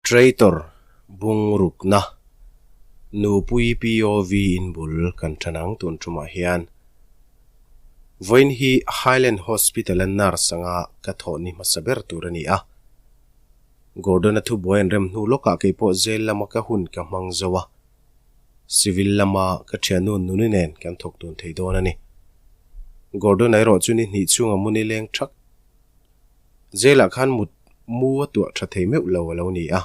Traitor bungrukna Nupui POV in bul kan tan ang tun tumah hian vawiin hi Highland Hospital a nurse anga ka thawh ni hmasa ber tur a ni a. Gordon-a thubuai an rem hnu lawkah kei pawh jail lama ka hun ka hmang zo a. Civil lama ka thiannu Nuni nen kan thawk tun thei dawn a ni. Gordon-a erawh chu ni hnih chhunga muni leng thak Jail-ah khan mut mu a tuah tha thei meuh lo a lo ni a,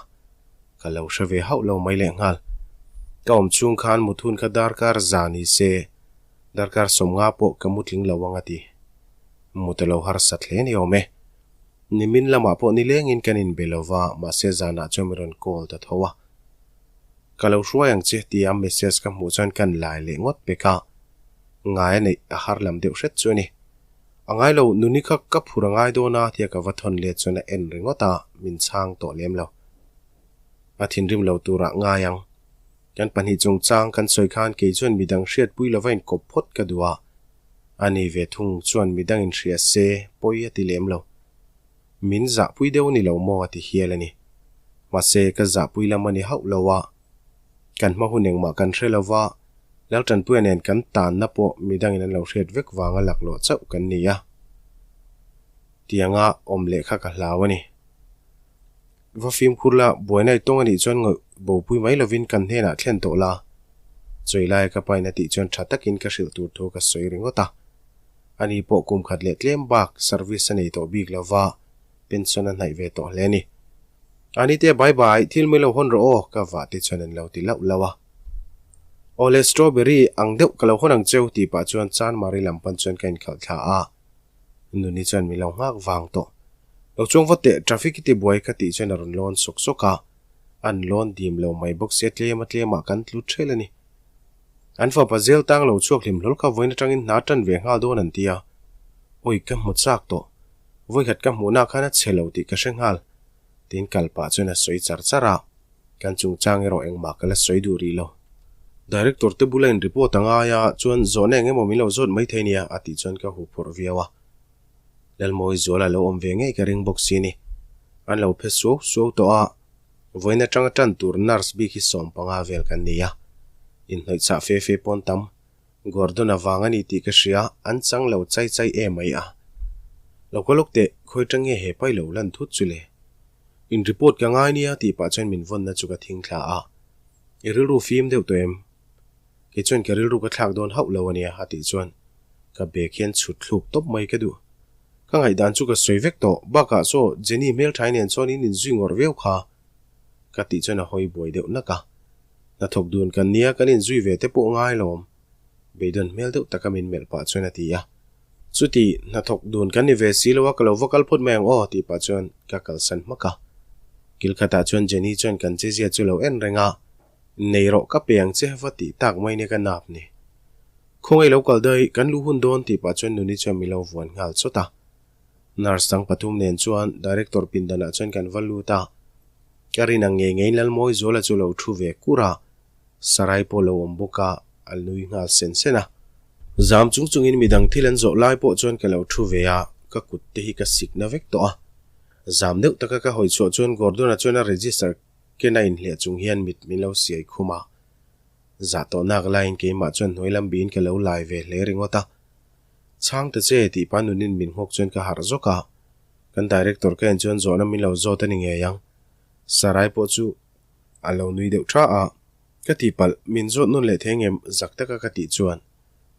ka lo hre ve hauh lo mai lehnghal. Ka awm chhung khan mut hun kha darkar za ni se, darkar sawmnga pawh ka mu tling lo ang a ti. Mut a lo harsat hle ni awm e. Nimin lamah pawh nilengin kan inbe lo va, mahse zanah chuan min rawn call ta tho a. Ka lo hruai ang che tia message ka hmuh chuan kan lai leh ngawt pek a, ngai a neih a har lam deuh hret chu a ni. A ngai lo, nuni kha ka phur a ngai dawn a tia ka va thawn let chuan a en ringawt a, min chhang tawh lem lo. A thinrim lo turah ngai ang. Kan pahnih chungchang kan sawi khan kei chuan midang hriatpui lova inkawp phawt ka duh a, ani ve thung chuan midang inhria se pawi a ti lem lo. Min zahpui deuh ni lo maw a ti hial a ni. Mahse ka zahpui lam a ni hauh lo a. Kan hma hun engmah kan hre lo va, Laltanpuia nen kan tanna pawh midangin an lo hriat vek vanga laklawh chauh kan ni a. Tianga awm leh kha ka hlau a ni. Va fimkhur la, buaina i tawng a nih chuan ngawih bopui mai lovin kan hnenah thlen tawh la. Chawi laia ka pain a tih chuan tha takin ka hrilh tur thu ka sawi ringawt a. Ani pawh kum khat leh tlem bak service a nei tawh bik lo va, pension a hnaih ve tawh hle a ni. Ani te bye bye, thil mai lo hawn rawh aw, ka vah te chuan an lo ti lauh lauh a. Aw le strawberry ang deuh ka lo hawn ang cheu tih pah chuan Chanmari lam pan chuan ka inkhalh thla a. Nuni chuan min lo nghak vang tawh. Lo chuang va teh, traffic i ti buai ka tih chuan a rawn lawn sawk sawk a. An lawn dim lo mai bawk sia tlem a tlemah kan tlu ṭhel a ni. An fapa zel tang lo chhuak hlim hlawl kha vawiin atangin hna tan ve nghal dawn an ti a. Awi ka hmu chak tawh. Vawikhat ka hmuhna khan a chhe lo tih ka hre nghal. Tiin kal pah chuan a sawi char char a. Kan chungchang erawh engmah ka la sawi duh rih lo. Director te bula in report a ngai a, chuan zawhna eng emaw min lo zawt mai thei nia a tih chuan ka huh phurh viau a. Lalmawi zuala lo awm ve ngei ka ring bawk si ni. An lo phe suau suau tawh a. Vawiin atanga tan tur nurse bik hi 15 vel kan nei a, inhnawih chah fe fe pawn tam Gordon avang a ni tih ka hria, an chang lo chai chai em ai a. Lo ka lawk teh, khawi tang nge he pai lo lan thut chu le? In report ka ngai nia tih pah chuan min vawnna chu ka thing thla a. I rilru fim deuh tawh em? Kei chuan ka rilru ka thlak dawn hauh lo a nia a tih chuan ka bag hian chhut thluk tawp mai ka duh. Ka ngaihdan chu ka sawi vek tawh, bakah saw Jenny hmelthaii nen chuan in inzui ngawrh viau kha ka tih chuan a hawi buai deuh nak a. Hnathawk dun kan nia kan inzui ve te pawh ngai lawm, beidawn hmel deuh taka min melh pah chuan a ti a. Chuti, hnathawk dun kan ni ve si lo a, ka lo va kal phawt mai ang aw tih pah chuan ka kalsan hmak a. Kil khatah chuan Jenny chuan kan chezia chu lo en reng a, Nei rawh ka pe ang che va tih tak mai nia ka nap ni. Khawngaih lo kal daih, kan lu hun dawn tih pah chuan Nuni chuan min lo vuan nghal chawt a. Nurse dang pathum nen chuan Director pindanah chuan kan va lut a. Ka rin ang ngei ngeiin Lalmawizuala chu lo thu ve kur a, Sarai pawh lo awm bawk a, a nui nghal sen sen a. Zam chung chungin midang thil an zawh lai pawh chuan ka lo thu ve a, ka kut te hi ka sik na vek tawh a. Zam deuh taka ka hawi chhuah chuan Gordon-a chuan a register ken a inhliah chung hian mit min lo siai khum a. Zah tawh nak laiin keimah chuan hnuai lam biin ka lo lai ve hle ringawt a. Chhang ta che tih pa nunin min nghawk chuan ka harh zawk a. Kan director ka en chuan zawhna min lo zawt a ni ngei ang. Sarai pawh chu a lo nui deuh tha a. Ka tihpalh, min zawt nawn leh thei ngem zak taka ka tih chuan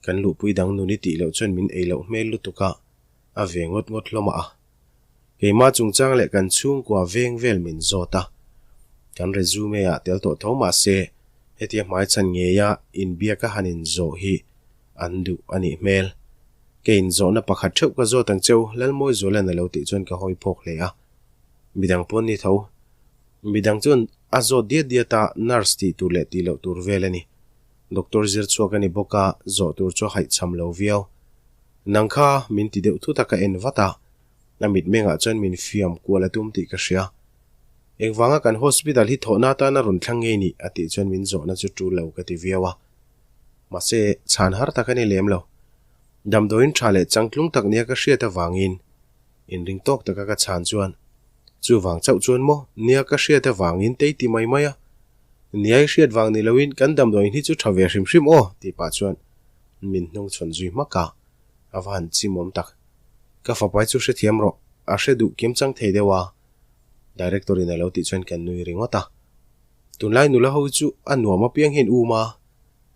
kan luhpui dang nuni tih loh chuan min ei loh hmel lutuk a, a ve ngawt ngawt hlawm a. Keimah chungchang leh kan chhungkua veng vel min zawt a, kan resume ah tel tawh tho mah se hetia hmaichhan ngeia inbiak a han inzawh hi an duh a nih hmel. Ka inzawhna pakhat theuh ka zawt ang cheu, Lalmawizuala'n a lo tih chuan ka hawi phawk hle a. Midang pawn ni tho. Midang chuan a zawt diat diat a, nurse tih tur leh tih loh tur vel a ni. Doctor zir chhuak a ni bawk a, zawh tur chu a haihchham lo viau. Nang kha min ti deuh thut a ka en vat a, a mitmengah chuan min fiam kual a tum tih ka hria. Engvanga kan hospital hi thawhna atana rawn thlang ngei nih a tih chuan min zawhna chu tul lo ka ti viau a. Mahse, chhan har tak a ni lem lo. Damdawiin tha leh changtlung tak nia ka hriat avangin inring tawk taka ka chhan chuan. Chuvang chauh chuan maw, nia ka hriat avangin tei ti mai mai a. Nia i hriat vang ni loin kan damdawiin hi chu tha ve hrim hrim aw tih pah chuan min hnung chhawn zui hmak a, a va han chimawm tak. Ka fapai chu hrethiam rawh, a hre duh kim chang thei deuh a, Director in a lo tih chuan kan nui ringawt a. Tunlai nula ho chu a nuam apiang hian um a,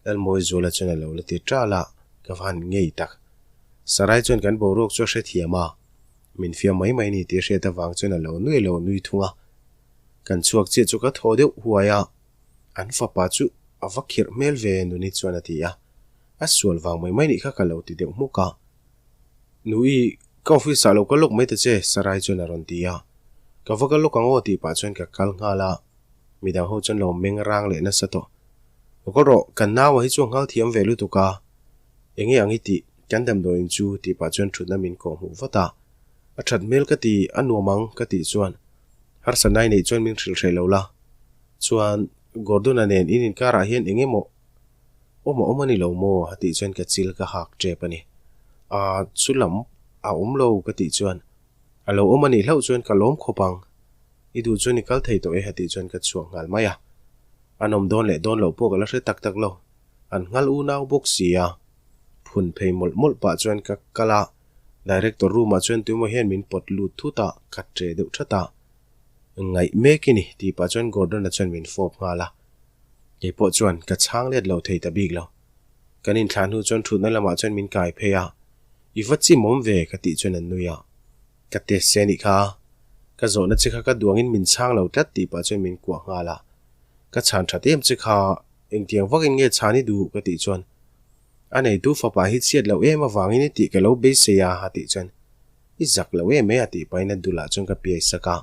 Lalmawizuala chuan a lo la ti ṭal a, ka va han ngei tak. Sarai chuan kan boruak chu a hrethiam a, min fiam mai mai ni tih a hriat avang chuan a lo nui lo nui thung a. Kan chhuak chiah chu ka thaw deuh huai a, an fapa chu a va khirh hmel ve Nuni chuan a ti a, a sual vang mai mai nih kha ka lo ti deuh hmuk a. Nui, ka office ah lo kal lawk mai ta che Sarai chuan a rawn ti a, ka va kal lawk ang aw tih pah chuan ka kal nghal a, midang ho chuan lo meng rang leh nasa tawh. Lo kal rawh, kan naua hi chu a nghal thiam ve lutuk a, enge ang i tih, kan damdawiin chu tih pah chuan thutna min kawh hmuh vat a, a that hmel ka ti, a nuam ang ka tih chuan harsatna i neih chuan min hrilh hreh lo la, chuan Gordon-a nen in inkarah hian eng emaw awm a awm a ni lo maw a tih chuan ka chil ka hak tep a ni. Aa chu lam a awm lo ka tih chuan a lo awm a nih hlauh chuan ka lawm khawp ang, i duh chuan i kal thei tawh e a tih chuan ka chhuak nghal mai a. An awm dawn leh dawn loh pawh ka la hre tak tak lo, an nghal unau bawk si a. Phun phei mawlh mawlh pah chuan ka kal a, Director room ah chuan tuemaw hian min pawt lut thut a, ka tre deuh that a. Ngaih mek i ni tih pah chuan Gordon-a chuan min fawp nghal a. Kei pawh chuan ka chhang let lo thei ta bik lo. Kan inthlah hnu chuan thutna lamah chuan min kai phei a, I va chimawm ve ka tih chuan an nui a. Ka test che anih kha. Ka zawhna che kha ka duangin min chhang lo tlat tih pah chuan min kuah nghal a. Ka chhan that em che kha, engtiang vakin nge chhan i duh ka tih chuan a neitu fapa hi chhiat loh em avangin i tih ka lo beisei a a tih chuan i zak lo em e a tih pahin a dulah chuan ka piai sak a.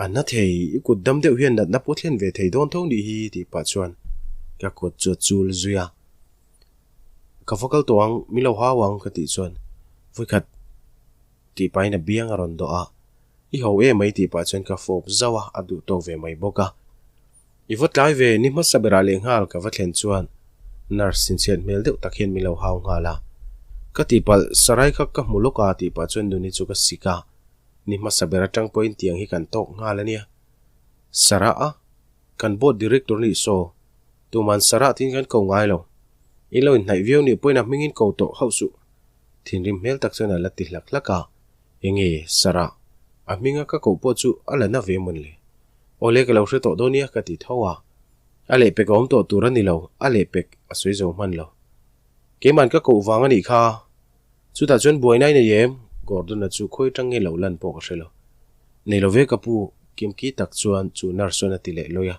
A na thei, i kut dam deuh hian natna pawh thlen ve thei dawn tho nih hi tih pah chuan ka kut chu a chul zui a. Ka va kal tawh ang, min lo hau ang ka tih chuan vawikhat tih pahin a biang a rawn dawh a, I ho em mai tih pah chuan ka fawp zauh a, a duh tawk ve mai bawk a. I va tlai ve, ni hmasa berah lehnghal ka va thlen chuan nurse sinchhiat hmel deuh tak hian min lo hau nghal a. Ka tihpalh sarai kha ka hmu lawk a tih pah chuan nuni chu ka sik a, ni hmasa ber atang pawhin tiang hi kan tawk nghal a nia. Sarah a? Kan board director nih saw, tuman Sarah tiin kan ko ngai lo. In lo inhnaih viau nih pawhin a hmingin ko tawh hauh suh. Thinrim hmel tak chuan a la ti hlak hlak a, Enge Sarah? A hminga ka koh pawh chu a la na ve mawn le? Awle ka lo hre tawh dawn nia ka ti tho a, a lehpek a awm tawh tur a ni lo, a lehpek a sawi zo hman lo. Keiman ka koh vang a nih kha. Chutah chuan buaina i nei em? Gordon-a chu khawi atang nge lo lan pawh ka hre lo. Nei lo ve ka pu, Kimki tak chuan chu nurse chuan a ti leh lawi a.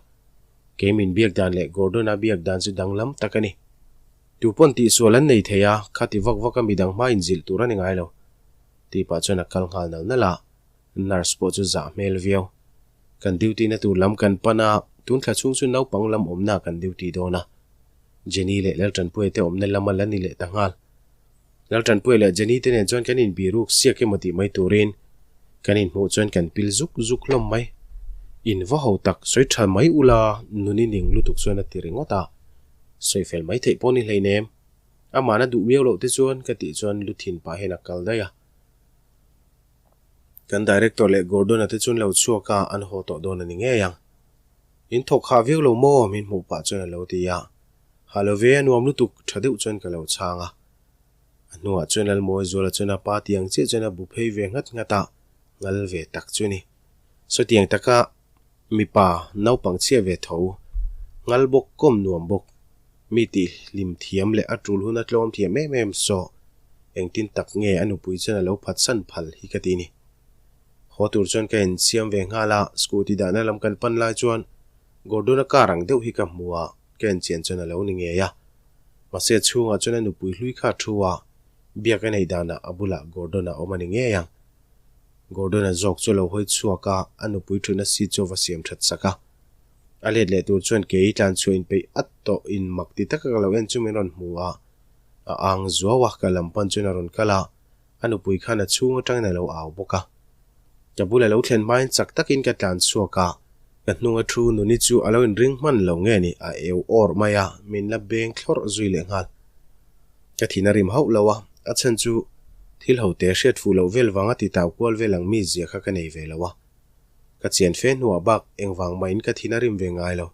Kei min biak dan leh Gordon-a biak dan chu danglam tak a ni. Tu pawn tihsual an nei thei a, khati vak vaka midang hma inzilh tur a ni ngai lo. Tih pah chuan a kal nghal nal nal a, nurse pawh chu zah hmel viau. Kan duty na tur lam kan pan a, tun thla chhung chu naupang lam awmna kan duty dawn a. Jenny leh Laltanpuia te awmna lam a la ni leh ta nghal. Laltanpuia leh Jenny te nen chuan kan inbiruk siak emaw tih mai turin kan inhmuh chuan kan pil zuk zuk hlawm mai. In va ho tak sawi tha mai ula nuni ning lutuk chuan a ti ringawt a, sawi fel mai theih pawh ni hleinem. Amahna duh miau loh te chuan ka tih chuan lu thin pah hian a kal daih a. Kan director leh Gordon-a te chuan lo chhuak a, an haw tawh dawn a ni ngei ang. In thawk hah viau lo maw? min hmuh pah chuan a lo ti a. Hah lo ve, a nuam lutuk, tha deuh chuan ka lo chhang a. A hnuah chuan Lalmawizuala chuan a pa tiang chiah chuan a bu phei ve nghat nghat a, ngal ve tak chu ni. Sawtiang taka mipa naupang chhiah ve tho, ngal bawk kawm nuam bawk, mi tih hlim thiam leh a tul hun a tlawm thiam em em saw engtin tak nge a nupui chuan a lo phatsan phal hi ka ti ni. Haw tur chuan ka insiam ve nghal a, scooty dahna lam kan pan lai chuan Gordon-a car ang deuh hi ka hmu a, ka enchian chuan a lo ni ngei a. Mahse a chhungah chuan a nupui hlui kha a thu a, biak a neih danah a bulah Gordon-a awm a ni ngei ang. Gordon-a zawk chu a lo hawi chhuak a, a nupui thutna seat chu a va siam that sak a. A let leh tur chuan kei tlan chhuah inpeih at tawh in mak ti taka ka lo en chu min rawn hmu a, a ang zuau a, ka lam pan chuan a rawn kal a. A nupui khan a chhung atangin a lo au bawk a. Ka bula lo thlen hmain chak takin ka tlan chhuak a, ka hnung a thu nuni chu a lo inring hman lo nge ni, a eu awrh mai a, min la beng thlawrh zui leh nghal. Ka thin a rim hauh lo a, a chhan chu thil ho te hriat fuh loh vel vanga ti tau kual vel ang mi zia kha ka nei ve lo a. Ka chian fe hnuah bak engvang mahin ka thin a rim ve ngai lo.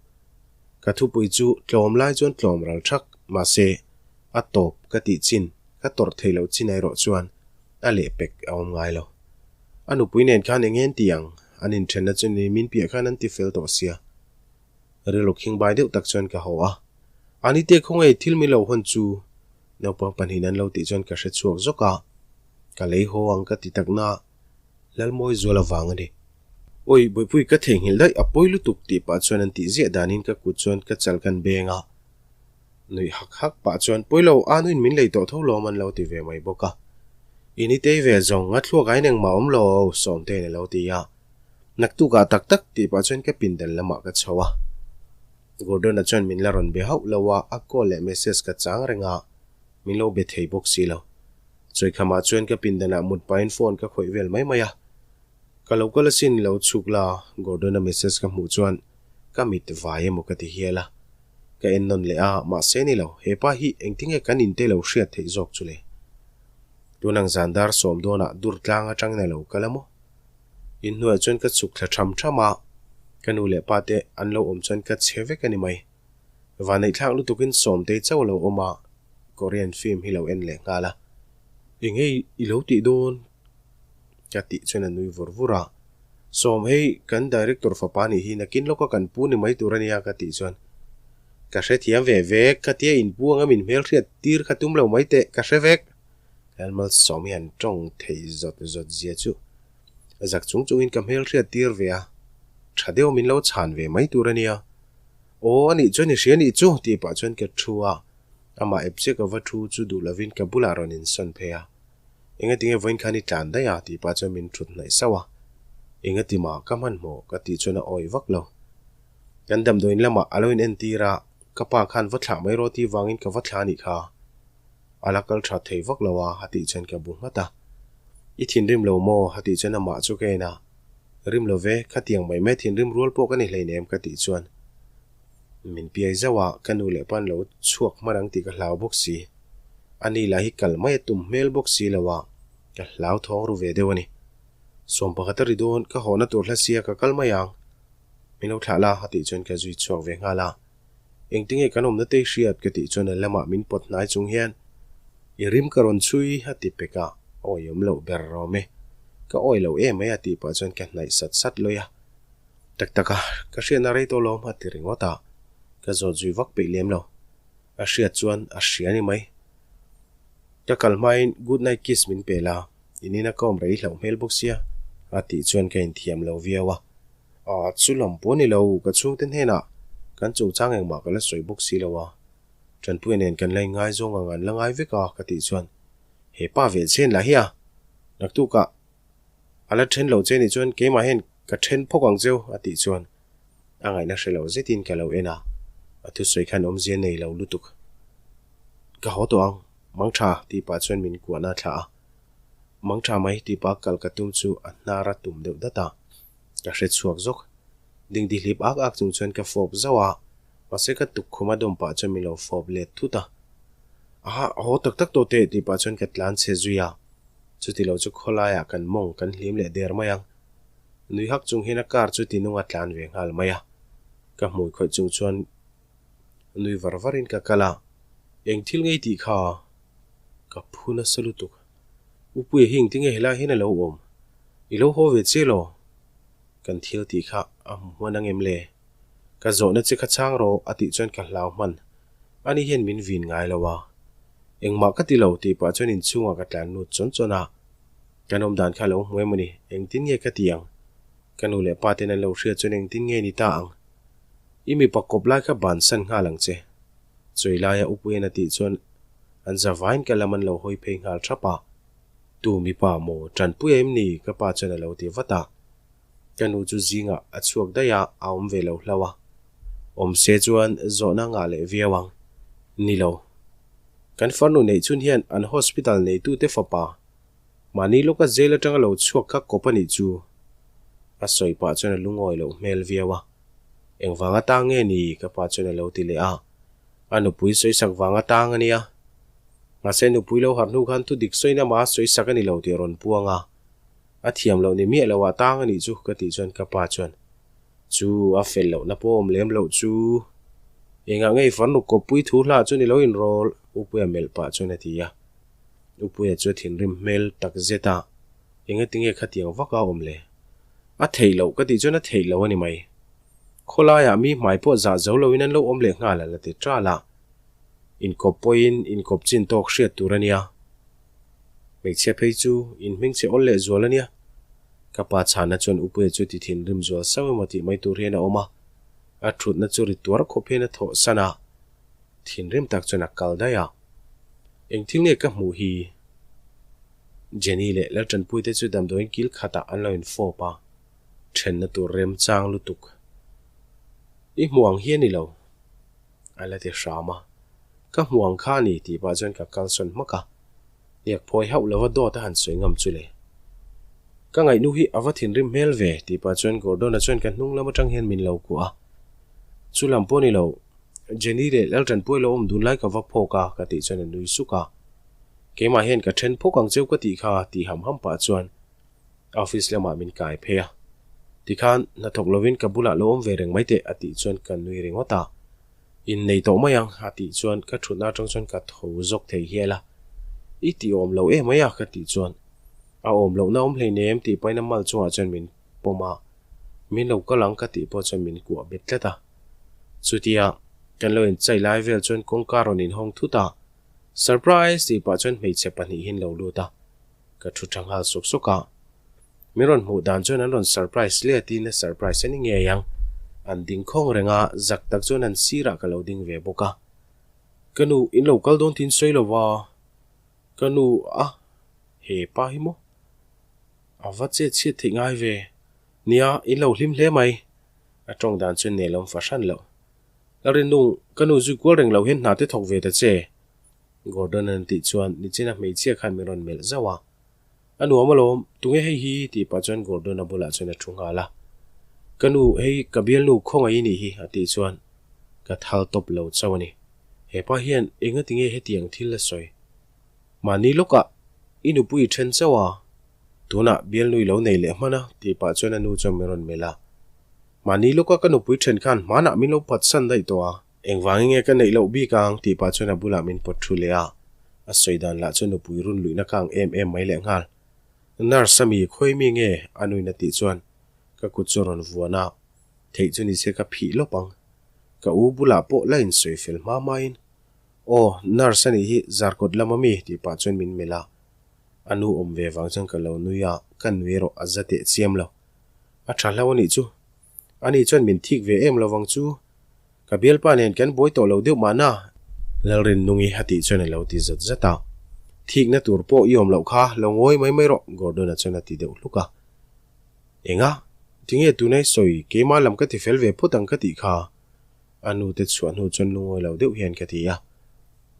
Ka thupui chu tlawm lai chuan tlawm ral thak, mahse, a tawp ka tih chin, ka tawrh theih loh chin erawh chuan a lehpek a awm ngai lo. A nupui nen khan eng nge an ti ang? An inthenna chu ni min piah khan an ti fel tawh sia. Rilru khingbai deuh tak chuan ka haw a. Anite khawnge thil mi lo hawn chu naupang pahnihin an lo tih chuan ka hre chhuak zawk a. Ka lei haw ang ka ti tak na Lalmawi zual avang a ni. Awi Bawihpui ka theihnghilh daih a pawi lutuk tih pah chuan an tih ziah danin ka kut chuan ka chal kan beng a. Nuih hak hak pah chuan pawi lo a nuin min lei tawh tho lawm an lo ti ve mai bawk a. I ni tei ve zawng a thluak ain engmah awm lo Sawmtein a lo ti a. Naktukah tak tak tih pah chuan ka pindan lamah ka chho a. Gordon-a chuan min la rawn be hauh lo a, a call leh message ka chang reng a, min lo be thei bawk si lo. Chawikhamah chuan ka pindanah mut pahin phone ka khawih vel mai mai a. Ka lo kal asin lo chhuk la, Gordon-a message ka hmuh chuan ka mit vai emaw ka ti hial a. Ka en nawn leh a, mahse ni lo, he pa hi engtinge kan inte lo hriat theih zawk chu le? Tun ang zan dar sawm dawnah dur tlang atangin a lo kal a maw? Inhnuaiah chuan ka chhuk thla tham tham a, ka nu leh pa te an lo awm chuan ka chhe vek a ni mai. Vaneihthlak lutukin Sawmtei chauh a lo awm a, Korean film hi lo en leh nghal a. Enge i lo tih dawn? Ka tih chuan a nui vur vur a. Sawm hei kan director fapa nih hi nakin lawka kan pu ni mai tur a nia ka tih chuan ka hrethiam ve vek, khatia inpu anga min hmelhriat tir kha tum lo mai teh, ka hre vek. Lalmalsawm hian tawng thei zawt zawt zia chu zak chung chungin ka hmelhriat tir ve a, tha deuh min lo chhan ve mai tur a nia. Aw a nih chuan i hria nih chu tih pah chuan ka thu a, amah ep chiah ka va thu chu duh lovin ka bulah rawn insawn phei a. Engatinge vawiin khan i tlan daih a tih pah chuan min thut hnaih sauh a, engatimah ka hmanhmawh ka tih chuan a awih vak lo. Kan damdawiin lamah a lo inentir a, ka pa khan va thlah mai rawh tih vangin ka va thlah a nih kha. A la kal tha thei vak lo a, a tih chuan ka bu nghat a. I thinrim lo maw? a tih chuan amah chu ka en a. Rim lo ve, khatiang mai mai thinrim rual pawh ka ni hleinem ka tih chuan min piai zauh a, ka nu leh pa'n lo chhuak hman ang tih ka hlau bawk si. A ni lah hi kal mai a tum hmel bawk si lo a, ka hlau thawng ru ve deuh a ni. Sawm pakhat a ri dawn, ka hawhna tur hla sia ka kal mai ang. Min lo thlah la, a tih chuan ka zui chhuak ve nghal a. Engtinge kan awmna te i hriat ka tih chuan a lamah min pawt hnai chung hian i rim ka rawn chhui a ti pek a, awi awm loh ber rawm e. Ka awi lo em mai a tih pah chuan ka hnaih sat sat lawih a. Tak tak a, ka hriatna rei tawh lawm a ti ringawt a, ka zawt zui vak peih lem lo. A hriat chuan a hria ni mai. Ka kal hmain good night kiss min pe la, in ina ka awm rei hlauh hmel bawk sia a tih chuan ka inthiam lo viau a. A, chu lam pawh ni lo, ka chhungte hnenah kan chungchang engmah ka la sawi bawk si lo a, Tanpuia nen kan la inngaizawng ang an la ngai vek a ka tih chuan he pa ve chen lah hi a, naktukah a la then lo che nih chuan keimah hian ka then phawk ang cheu a tih chuan a ngaihna hre lo zetin ka lo en a, a thusawi khan awmzia nei lo lutuk. Ka haw tawh ang, mangtha tih pah chuan min kuahna a thlah a, mangtha mai tih pah kal ka tum chu a hnar a tum deuh dat a. Ka hre chhuak zawk. Dingdi hlip ak ak chung chuan ka fawp zauh a, mahse ka tukkhum a dawm pah chuan min lo fawp let thut a. Aha, haw tak tak tawh teh tih pah chuan ka tlan chhe zui a. Chuti lo chu khawlaiah kan mawng kan hlim leh der mai ang. Nui hak chung hian a car chu tinung a tlan ve nghal mai a. Ka hmui khawih chung chuan nui var varin ka kal a, Eng thil ngei tih kha? Ka phu nasa lutuk. Upuia hi engtinge helai hian a lo awm? I lo haw ve che law? Kan thil tih kha a hmu hman ang em le? Ka zawhna che kha chhang rawh a tih chuan ka hlau hman. Ani hian min vin ngai lo a. Engmah ka ti lo tih pah chuan inchhungah ka tlan lut chawn chawn a. Kan awm dan kha a lo hmu em a ni, engtin nge ka ti ang? Ka nu leh pa ten an lo hriat chuan engtin nge ni ta ang? I mipa kawp lai kha bansan nghal ang che. Chawi laia Upuian a tih chuan an zavain ka lam an lo hawi phei nghal thap a. Tu mipa maw tanpui em ni? ka pa chuan a lo ti vat a. Ka nu chu zingah a chhuak daih a, a awm ve lo hlauh a. Awm se chuan zawhna ngah leh viau ang. Ni lo. Kan farnu neih chhun hian an hospital neitute fapa mahni lawka jail atanga lo chhuak kha kawp a nih chu. A sawi pah chuan a lungawi loh hmel viau a. Engvang atang nge ni? ka pa chuan a lo ti leh a. A nupui sawisak vang atang a nia. Mahse nupui lo harh hnu khan thu dik sawina mah a sawisak a ni lo tih a rawn puang a. A thiam loh ni miah loh ah tang a nih chu ka tih chuan ka pa chuan chu a fel lohna pawh awm lem loh chu engah ngei farnu kawppui thu hlah chu ni lo inrawl Upuia melh pah chuan a ti a. Upuia chu a thinrim hmel tak zet a, Engatinge khatiang vak a awm le? A theih loh ka tih chuan a theih loh a ni mai. Khawlaiah mi hmai pawh zah zo loin an lo awm leh nghal a la ti ṭal a. Inkawp pawhin inkawp chin tawk hriat tur a nia. Hmeichhia phei chu in hming che awl leh zual a nia. Ka pa chhana chuan Upuia chu ti thinrim zual sauh emaw tih mai tur hian a awm a. A thutna chu ri tuar khawp hian a thawh san a. Thinrim tak chuan a kal daih a. Eng thil nge ka hmuh hi? Jenny leh Laltanpuite chu damdawiin kil khatah an lo infawp a. Thenna tur remchang lutuk. I hmuh ang hi a ni lo. A la ti hram a. Ka hmuh ang kha a ni tih pah chuan ka kalsawn hmak a. Hniak phawi hauh lova dawt a han sawi ngam chu le. Ka ngaihnu hi a va thinrim hmel ve tih pah chuan Gordon-a chuan ka hnung lam atang hian min lo kuah a. Chu lam pawh ni lo, Jenny leh Laltanpuia lo awm dun lai ka va phawk a ka tih chuan a nui suk a. Keimah hian ka then phawk ang cheu ka tih kha tih ham ham pah chuan Office lamah min kai phei a. Tikhan hnathawk lovin ka bulah lo awm ve reng mai teh a tih chuan ka nui ringawt a. Innei tawh mai ang a tih chuan ka thutna atang chuan ka tho zawk thei hial a. I tih awm lo em mai a ka tih chuan a awm lohna awm hleinem tih pahin a mal chungah chuan min pawm a. Min lo kal ang ka tih pawh chuan min kuah bet tlat a. Chutia kan lo inchai lai vel chuan kawngka rawn inhawng thut a. Surprise tih pah chuan hmeichhe pahnihin lo lut a. Ka thu tha nghal suk suk a. Min rawn hmuh dan chuan an rawn surprise let in a surprise a ni ngei ang. An ding khawng reng a, zak tak chuan an sirah ka lo ding ve bawk a. Ka nu, in lo kal dawn tih in sawi lo va. Ka nu, a, he pa hi maw? A va chet chhiat theih ngai ve. Nia, in lo hlim hle mai. A tawng dan chuan nelawm fahran loh. Lalrinung, ka nu zui kual reng lo hian hna te thawk ve ta che. Gordon an tih chuan nichina hmeichhia khan min rawn melh zauh a. A nuam alawm, tunge hei hi? tih pah chuan Gordon-a bulah chuan a thu nghal a. Ka nu, hei ka bialnu khawngaih i nih hi a tih chuan ka thal tawp lo chauh a ni. He pa hian engati nge hetiang thil a sawi? Mahni lawkah i nupui i then chauh a, tunah bialnu i lo nei leh hman a tih pah chuan a nu chuan min rawn melh a. Mahni lawka ka nupui then khan hmanah min lo phatsan daih tawh a. Engvangin nge ka neih loh bik ang tih pah chuan a bulah min pawt thu leh a, a sawi dan lah chu nupui run luihna ka ang em em mai leh nghal. Nurse a mi khawi mi nge a nuin a tih chuan ka kut chu a rawn vuan a, theih chu nise ka phih lawp ang. Ka u bulah pawh la insawi fel hma hmain, Aw, nurse a nih hi Zarkawt lam a mi tih pah chuan min melh a, a nu awm ve vang chuan ka lo nui a, ka nui erawh a za teh chiam lo. A tha hlo a nih chu. Ani chuan min thik ve em lovang chu. Ka bialpa nen kan buai tawh lo deuh mahna? Lalrinnungi a tih chuan a lo ti zat zat a. Thikna tur pawh i awm loh kha, lo ngawi mai mai rawh, Gordon-a chuan a ti deuh hluk a. Enga? Tinge tuna i sawi, keimah lam ka ti fel ve phawt ang ka tih kha? A nute chhuah hnu chuan lungawi lo deuh hian ka ti a.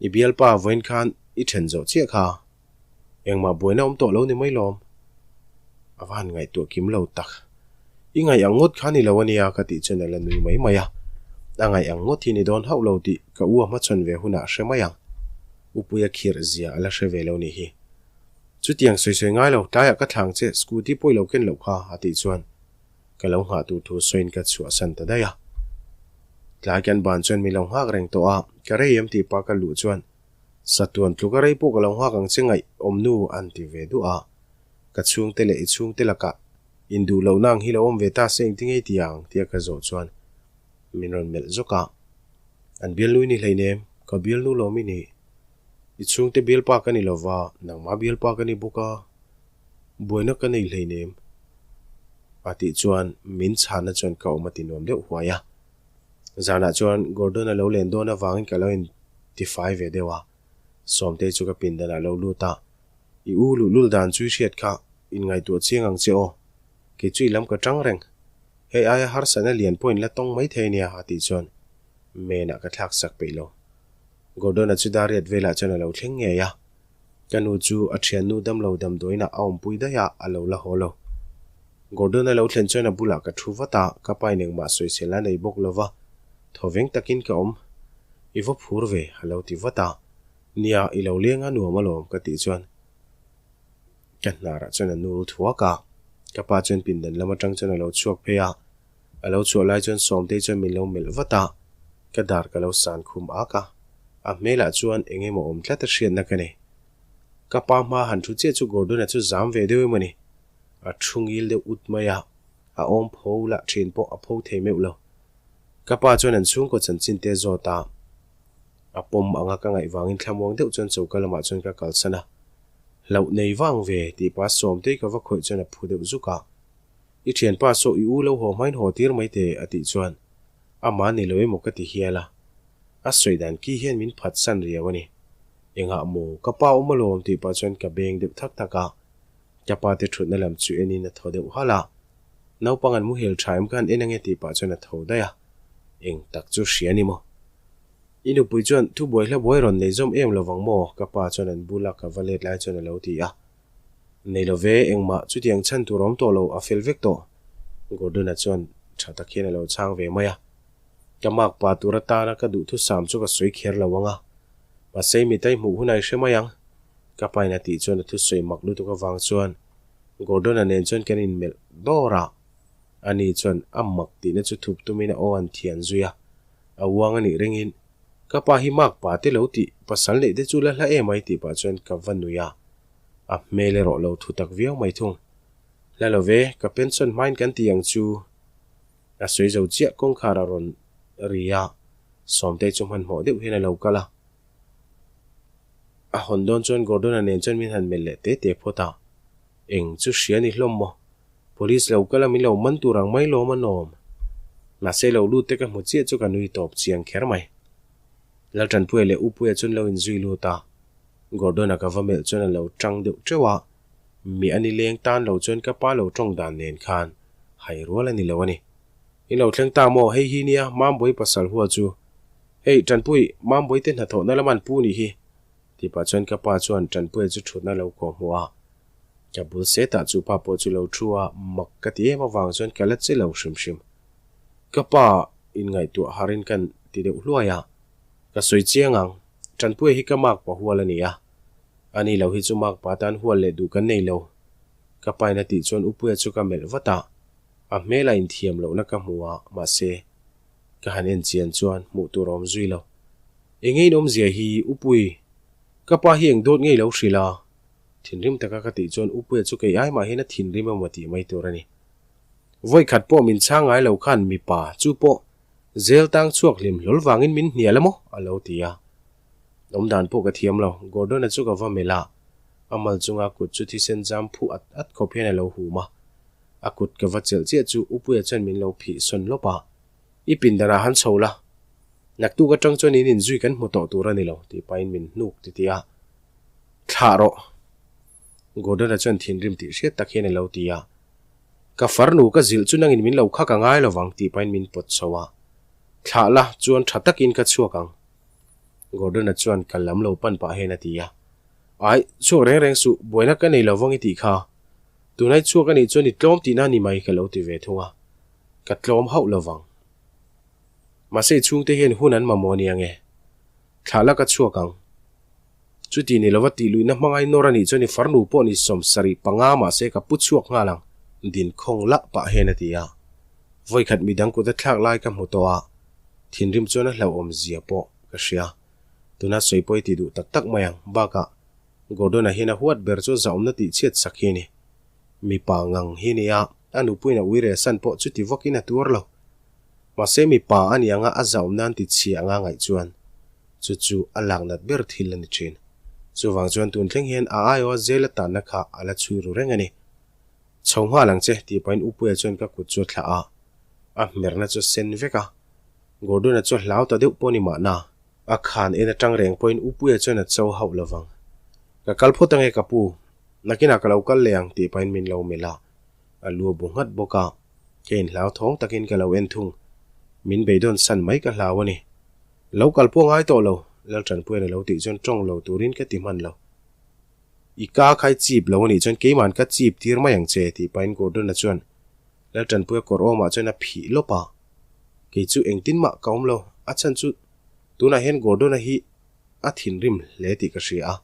I bialpa vawiin khan i then zawh chiah kha. Engmah buaina awm tawh lo ni mai lawm. A va han ngaihtuah kim lo tak. I ngaih ang ngawt kha ni lo a nia ka tih chuan a la nui mai mai a. A ngaih ang ngawt hi ni dawn hauh lo tih ka u a hmachhawn ve hunah hre mai ang. Upuia khirh zia a la hre ve lo nih hi. Chutiang sawi sawi ngai lo, tlaiah ka thlang che, scooty pawh i lo ken loh kha a tih chuan ka lo nghah tur thu sawiin ka chhuahsan ta daih a. Tlai kan ban chuan min lo nghak reng tawh a, ka rei em tih pah ka luh chuan Satuan tluka rei pawh ka lo nghak ang che ngaih awm nu an ti ve duh a. Ka chhungte leh i chhungte lakah induh lohna ang hi lo awm ve ta se engti ngei ti ang tia ka zawh chuan min rawn melh zawk a. An bialnu i ni hleinem, ka bialnu lawm i ni. I chhungte bialpa ka ni lova, nangma bialpa ka ni bawk a, buaina ka nei hleinem a tih chuan min chhanna chuan ka awm a ti nuam deuh huai a. Zanah chuan Gordon a lo len dawn avangin ka lo intifai ve deuh a, Sawmtei chu ka pindanah a lo lut a, I u luhlul dan chu i hriat kha, inngaihtuah chiang ang che aw, kei chu i lam ka tang reng, hei aia harsatna lian pawh in la tawng mai thei ania a tih chuan menah ka thlak sak peih lo. Gordon-a chu dariat velah chuan a lo thleng ngei a, ka nu chu a thiannu damlo damdawiinah a awmpui daih a, a lo la haw lo. Gordon-a lo thlen chuan a bulah ka thu vat a, ka pain engmah sawisel a nei bawk lo va, thawveng takin ka awm. I va phur ve, a lo ti vat a. Nia, i lo leng a nuam alawm ka tih chuan ka hnarah chuan a nul thuak a. Ka pa chuan pindan lam atang chuan a lo chhuak phei a, a lo chhuah lai chuan Sawmtei chuan min lo melh vat a, ka dar ka lo san khum ak a, a hmelah chuan eng emaw awm tlat a hriatna ka nei. Ka pa hma han thu chiah chu Gordon-a chu zam ve deuh emaw ni? A thu ngil deuh ut mai a, a awm pho lah thin pawh a pho thei meuh lo. Ka pa chuan an chhungkaw chanchin te zawt a, a pawm anga ka ngaih vangin thlamuang deuh chuan choka lamah chuan ka kalsan a. Hlauh nei vang ve, tih pa Sawmtei ka va khawih chuan a phu deuh zuk a. I thianpa saw i u lo haw hmain haw tir mai teh, a tih chuan amah ni lo emaw ka ti hial a. A sawi dan ki hian min phatsan riau a ni. Engah maw, ka pa awm alawm tih pah chuan ka beng deuh thak thak a. Ka pa te thutna lam chu enin a thaw deuh halh a. Naupang an muhil tha em khan en ange tih pah chuan a tho daih a. Eng tak chu hria ni maw? I nupui chuan thubuai hla buai rawn nei zawm em lovang maw? Ka pa chuan an bula ka va let lai chuan a lo ti a. Nei lo ve, engmah chutiang chhan tur awm tawh lo, a fel vek tawh. Gordon-a chuan tha tak hian a lo chhang ve mai a. Ka mak pa tur atana ka duhthusam chu ka sawi kher lo ang a. Mahse mitai hmuh hunah i hre mai ang. Ka pain a tih chuan a thusawi mak lutuk avang chuan Gordon-a nen chuan kan inmelh dawr a. Ani chuan a mak tihna chu thup tumin a aw an thian zui a. A uang a nih ringin, Ka pa hi mak pa te lo tih, pasal neih te chu la hla em ai tih pah chuan ka va nui a. A hmel erawh lo thu tak viau mai thung. Hla lo ve, ka pension hmain kan ti ang chu. A sawi zo chiah kawngkhar a rawn ri a, Sawmtei chu hmanhmawh deuh hian a lo kal a. A hawn dawn chuan Gordon-a nen chuan min han melh leh te te phawt a. Eng chu hria ni hlawm maw? Police lo kal a min lo man tur ang mai lawm a nawm. Mahse lo lut te ka hmu chiah chu ka nui tawp chiang kher mai. Laltanpuia leh Upuia chuan lo inzui lut a. Gordon-a ka va melh chuan a lo tang deuh teuh a. Mi a ni leng tan lo chuan ka pa lo tawng dan nen khan hai rual a ni lo a ni. In lo thleng ta maw? Hei hi nia Mambawi pasal hua chu. Hei, Tanpui, Mambawi te hnathawhna lam an pu nih hi. Tih pah chuan ka pa chuan Tanpuia chu thutna lo kawh hmuh a. Ka bul setah chu pa pawh chu lo thu a, mak ka ti em avang chuan ka la che lo hrim hrim. Ka pa inngaihtuah harin kan ti deuh hluai a, ka sawi chiang ang, Tanpuia hi ka makpa hual a ni a. Ani lo hi chu makpa tan hual leh duh kan nei lo. Ka pain a tih chuan Upuia chu ka melh vat a, a hmel a inthiam lohna ka hmu a, mahse, ka han en chian chuan hmuh tur a awm zui lo. Eng nge in awmzia hi, Upui? Ka pa hi eng dawt ngei lo hrilh a? Thinrim taka ka tih chuan Upuia chu kei ai mah hian a thinrim emaw tih mai tur a ni. Vawikhat pawh min chhang ngai lo khan mipa chu pawh zel tang chhuak hlim hlawl vangin min hnial emaw a lo ti a. Awmdan pawh ka thiam lo, Gordon-a chu ka va melh a, a mal chunga kut chu thisen zam phuh at at khawp hian a lo hum a. A kut ka va chelh chiah chu Upuia chuan min lo phih sawn lawp a, I pindanah han chho la, naktuk atang chuan in inzui kan hmu tawh tur a ni lo, tih pahin min hnuk ti ti a. Thlah rawh! Gordon-a chuan thinrim tih hriat tak hian a lo ti a. Ka farnu ka zilh chu nangin min lo khak a ngai lovang, tih pahin min pawt chho a. Thlah la, chuan tha takin ka chhuak ang. Gordon-a chuan kal lam lo pan pah hian a ti a. Ai, chhuak reng reng suh, buaina ka nei lovang i tih kha. Tunai chhuak a nih chuan i tlawm tihna a ni mai ka lo ti ve thung a. Ka tlawm hauh lovang. Mahse i chhungte hian hun an mamawh ania nge? Thlah la ka chhuak ang. Chuti ni lova tih luihna hmangai nawr a nih chuan i farnu pawh ni 75 mahse ka pu chhuak nghal ang. Dinkhawng lah pah hian a ti a. Vawikhat midang kut a thlak lai ka hmu tawh a, thinrim chuan a hlauhawm zia pawh ka hria. Tuna sawi pawh i ti duh tak tak mai ang. Bakah, Gordon-a hian a huat ber chu zahawmna tih chhiat sak hi a ni. Mipa ngang hi nia, a nupuiin a uire san pawh chuti vakin a tuar lo. Mahse mipa a ni anga a zahawm nan ti chhia anga ngaih chuan chu chu a lak nat ber thil a ni thin. Chuvang chuan tun thleng hian a aiawha zel a tanna kha a la chhui ru reng a ni. Chho nghal ang che tih pahin Upuia chuan ka kut chu a thlah a, a hmerna chu a sen vek a. Gordon-a chu a hlau ta deuh pawh a ni mahna. A khan en atang reng pawhin Upuia chuan a cho hauh lovang. Ka kal phawt ange ka pu, nakinah ka lo kal leh ang tih pahin min lo melh a, a lu a bu nghat bawk a, ka inhlauthawng takin ka lo en thung. Min beidawn san mai ka hlau a ni. Lo kal pawh ngai tawh lo, Laltanpuia'n a lo tih chuan tawng lo turin ka ti hman lo. I ka khai chip lo a nih chuan keima'n ka chip tir mai ang che tih pahin Gordon-a chuan Laltanpuia kawr awmah chuan a phih lawp a. Kei chu engtin mah ka awm lo, a chhan chu tunah hian Gordon-a hi a thinrim hle tih ka hria a,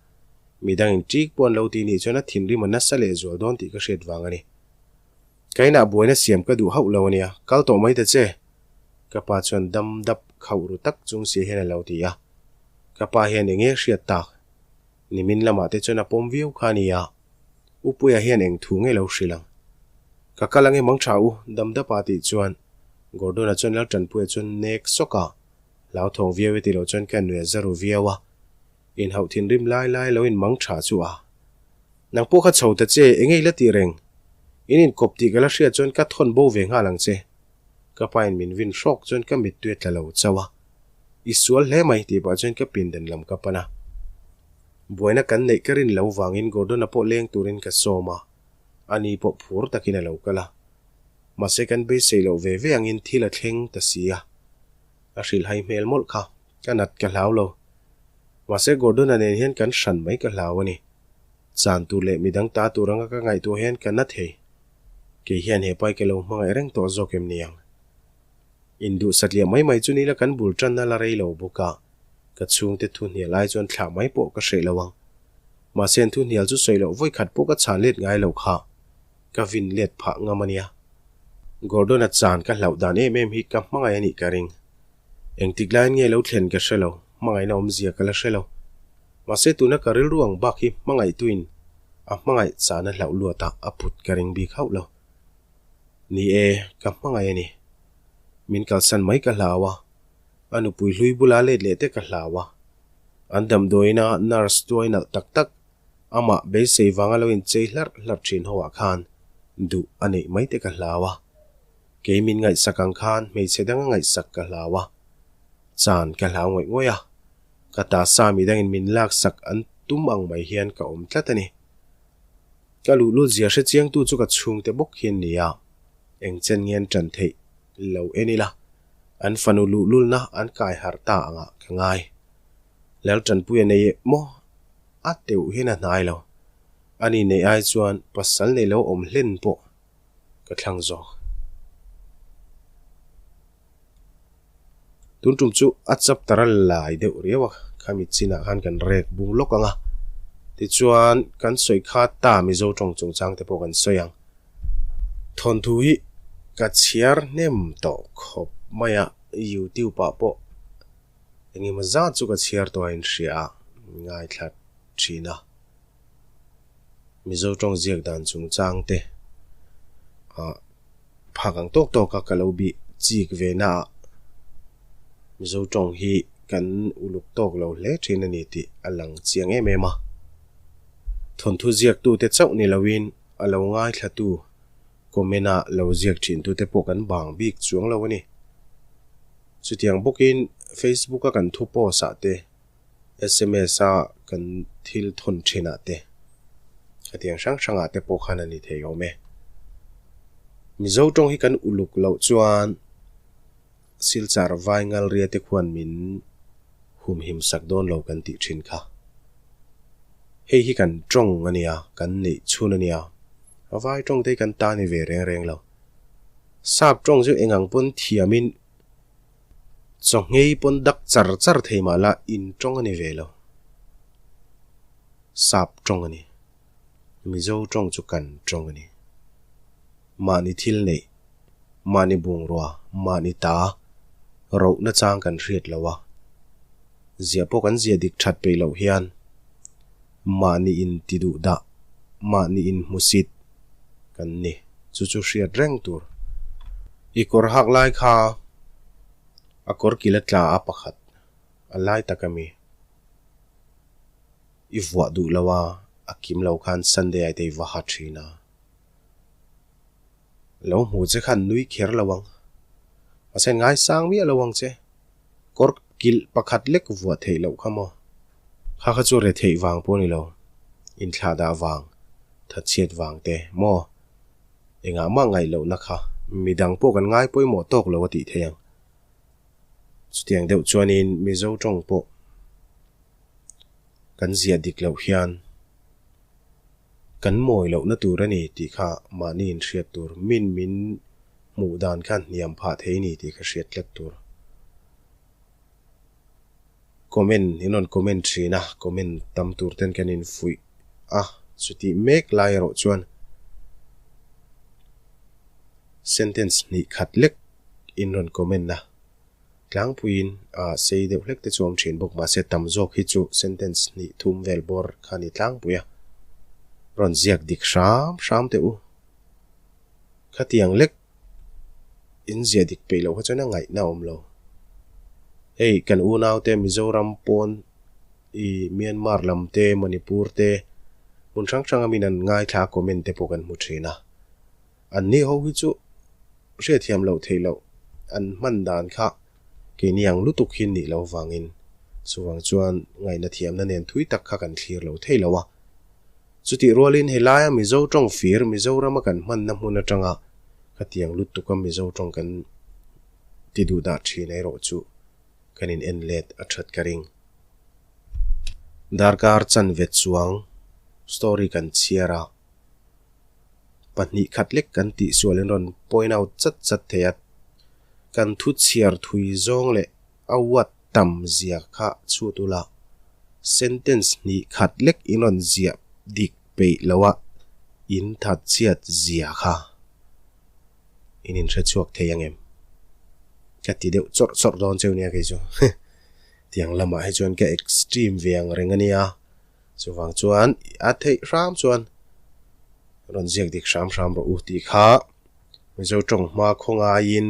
midangin ṭik pawh an lo ti nih chuan a thinrim a nasa lehzual dawn tih ka hriat vang a ni. Ka inah buaina siam ka duh hauh lo ania, kal tawh mai ta che. Ka pa chuan dam dap khauh ru tak chung si hian a lo ti a. Ka pa hian eng nge hriat tak? Nimin lamah te chuan a pawm viau kha ania. U Puia hian eng thu nge lo hrilh ang? Ka kal ange mang tha u, dam dapa tih chuan Gordon-a chuan Laltanpuia chuan nek sawk a, hlauthawng viau e ti lo chuan ka nuih a za ru viau a. Inhauh thinrim lai lai lo in mang tha chu a. Nang pawh kha chho ta che, enge i la tih reng? In inkawp tih ka la hriat chuan ka thawn bo ve nghal ang che. Ka pa in min vin hrawk chuan ka mittui a tla lo chauh a. I sual hle mai tih pah chuan ka pindan lam ka pan a. Buaina kan neih ka rin lo vangin Gordon-a pawh leng turin ka sawm a, ani pawh phur takin a lo kal a. Mahse kan beisei loh ve ve angin thil a thleng ta si a. A hrilhhai hmel mawlh kha, ka nat ka hlau lo. Mahse Gordon-a nen hian kan hran mai ka hlau a ni. Chan tur leh midang ta tur anga ka ngaihtuah hian ka na thei. Kei hian he pai ka lo hmangaih reng tawh zawk em ni ang? Induh satliah mai mai chu nila kan bul tanna la rei lo bawk a, ka chhungte thu hnial ai chuan thlah mai pawh ka hreh lo ang. Mahse an thu hnial chu sawi loh vawi khat pawh ka chhan let ngai lo kha ka vin let phah ngam a nia. Gordon-a chan ka hlauh dan em em hi ka hmangaih a nih ka ring. Engtik laiin nge lo thlen ka hre lo, hmangaihna awmzia ka la hre lo. Mahse tuna ka rilru ang bak hi hmangaihtuin a hmangaih chahna hlauh luatah a put ka ring bik hauh lo. Ni e, ka hmangaih a ni. Min kalsan mai ka hlau a, a nupui hlui bula let leh te ka hlau a. An damdawiina nurse tuai nalh tak tak amah beisei vanga lo inchei hlarh hlarh thin ho ah khan duh a neih mai te ka hlau a. Kei min ngaihsak ang khan hmeichhe danga ngaihsak ka hlau a, chan ka hlau ngawih ngawih a. Ka ta sa midangin min laksak an tum ang mai hian ka awm tlat a ni. Ka luhlul zia hre chiangtu chu ka chhungte bawk hi an ni a, eng chen nge an ṭan theih lo en ila, an fanu luhlulna an kai harh ta angah ka ngai. Lalṭanpui a nei maw? A teuh hian a hnai lo. Ani neih ai chuan pasal nei lo awm hlen pawh ka thlang zawk. Tun tum chu a chapter a lai deuh riau a, khami chinah khan kan rek bung lawk ang a. Tichuan kan sawi kha ta Mizo tawng chungchang te pawh kan sawi ang. Thawnthu hi ka chhiar hnem tawh khawp mai a, YouTube ah pawh engemaw zat chu ka chhiar tawh a inhria a, ngaithla thin a. Mizo tawng ziak dan chungchang te ah phak ang tawk tawk a ka lo bih chik ve na ah Mizo tawng hi kan uluk tawk lo hle thin a ni tih a lang chiang em em a. Thawnthu ziak tu te chauh ni lo in a lo ngaithla tu comment a lo ziak thin tu te pawh kan bang bik chuang lo a ni. Chutiang bawk in Facebook a kan thu post ah te sms a kan thil thawn thin ah te hetiang hrang hrang ah te pawh khan a ni thei awm e. Mizo tawng hi kan uluk loh chuan Silchar vai ngalria te khuan min humhim sak dawn lo kan tih thin kha. Hei hi kan tawng a nia, kan neih chhun a nia, a vai tawng te hi kan ta ni ve reng reng lo. Sap tawng chu eng ang pawn thiamin Chawhngei pawn dak char char thei mah la in tawng a ni ve lo. Sap tawng a ni. Mizo tawng chu kan tawng a ni. Mahni thil neih, mahni bungrua, mahni ta, rohna chang kan hriat lo a. Ziah pawh kan ziah dik that peih loh hian mahni in ti duh dah, mahni in hmusit kan ni. Chu chu hriat reng tur. I kawr hak lai kha a kawr kil a tla a pakhat a lai tak ami i vuah duh lo a, a kim lo khan Sunday ah te i va ha thin a. Lo hmu che khan nui kher lo ang. Mahse ngaisang miah lo ang che. Kawr kilh pakhat lek vuah theih loh kha maw? Kha kha chu re theih vang pawh a ni lo. Inthlah dah vang, thatchhiat vang te maw? Engah mah ngaih lohna kha midang pawh kan ngai pawimawh tawk lo a tih theih ang. Chutiang deuh chuanin Mizo tawng pawh kan ziah dik loh hian kan mawi lohna tur a ni tih kha mahni inhriat tur, min min hmuh dan khan hniam phah thei a ni tih kha hriat tlat tur. Comment in rawn comment thin a, comment tam tur ten kan infuih a, chutih mek lai erawh chuan. Sentence hnih khat lek in rawn comment a, tlangpuiin a sei deuh hlek te chu awm thin bawk mahse tam zawk hi chu sentence hnih thum vel bawr kha a ni tlangpui a, rawn ziak dik hram hram teh u. Khatiang lek in ziah dik peih loh kha chuan a ngaihna a awm lo. Hei kan unaute Mizoram pawn i Myanmar lam te Manipur te hmun hrang hrang a min an ngaithla a comment te pawh kan hmu thin a. An ni ho hi chu hriatthiam loh theih loh an hman dan kha keini ang lutuk hi nih loh vangin chuvang chuan ngaihna thiamna nen thui tak kha kan thlir lo thei lo a. Chutih rualin helaia Mizo tawng fir Mizorama kan hmanna hmun atanga khatiang lutuka Mizo tawng kan ti duh dah thin erawh chu kan in en let a that ka ring. Darkar chanve chuang story kan chhiar a, 2 khat lek kan tih sual in rawn point out chat chat thei a, kan thu chhiar thui zawng leh a uat tam zia kha chhut ula, sentence hnih khat lek in rawn ziah dik peih lo a in that chhiat zia kha in in hre chhuak thei ang em? Ka ti deuh chawrh chawrh dawn cheu nia kei chu. Tiang lamah hi chuan ka extreme ve ang reng a nia. Chuvang chuan a theih hram chuan rawn ziak dik hram hram rawh u tih kha Mizo tawng hma khawngaiin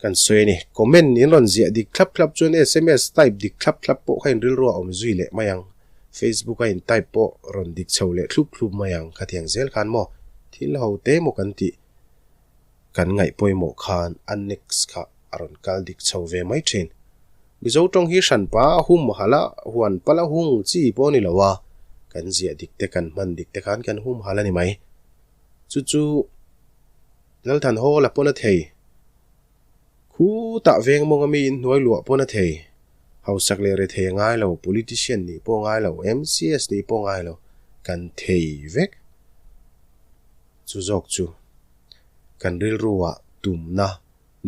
Kan sawi a ni. Comment in rawn ziah dik thlap thlap chuan sms type dik thlap thlap pawh kha in rilru a awm zui leh mai ang. Facebook a in type pawh rawn dik chho leh thlup thlup mai ang. Khatiang zel khan maw thil ho te maw kan tih kan ngaih pawimawh khan a next kha a rawn kal dik chho ve mai thin. Mizo tawng hi hranpa a hum halh a, huan pala hung chi pawh a ni lo a, kan ziah dik te kan hman dik te khan kan hum halh a ni mai. Chu chu Lalthan Hall a pawn a thei. Khutah veng mawnga mi in hnuai luah pawn a thei. Hausak leh rethei a ngai lo, politician nih pawh a ngai lo, MCS nih pawh a ngai lo, kan thei vek. Chu zawk chu kan rilruah tumna,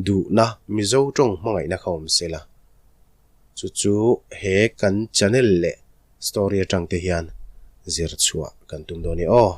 duhna, Mizo tawng hmangaihna kha awm se la. Chu chu he kan channel leh story atang te hian zir chhuah kan tum dawn i aw.